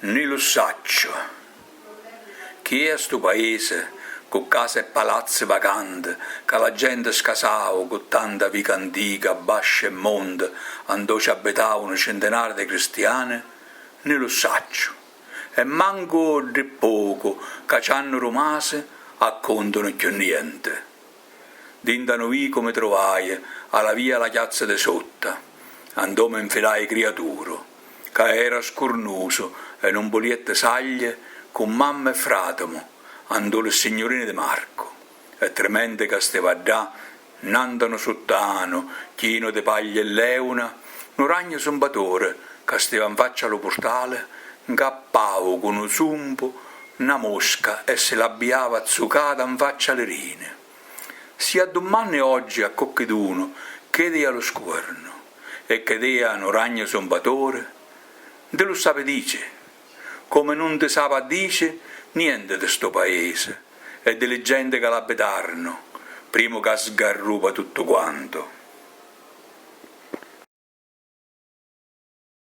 Ni lu saccio. Chi è stu paese cu case e palazzi vacanti ca la gente scasao cu tanta vica antica abbascio e monte andò ci abitavano centenare di cristiani? Ni lu saccio. E manco ddi poco ca ci hanno rumase accontano cchiù niente. Dint' a nu vico me trovaie alla via la chiazza de sotta, andò me 'nfilaie criaturo, ca era scurnuso e nun vuliette saglie cu mamma e fratemo andò il signorino De Marco, e tremente ca steva ddà, 'nnante a nu suttano chino de paglia e leuna, nu ragno zumpatore ca steva 'nfaccia a lu purtale, 'ncappavo cu nu zumpo na mosca e se l'abbiava zucata 'nfaccia a li rine. Si addummanne oggi a coccheduno che dea lu scuorno e che dea nu ragno zumpatore, 'nte lu sape dice, comme nun te sape a dice niente de sto paese e de li gente ca l'abitarno, primo ca sgarrupa tutto quanto.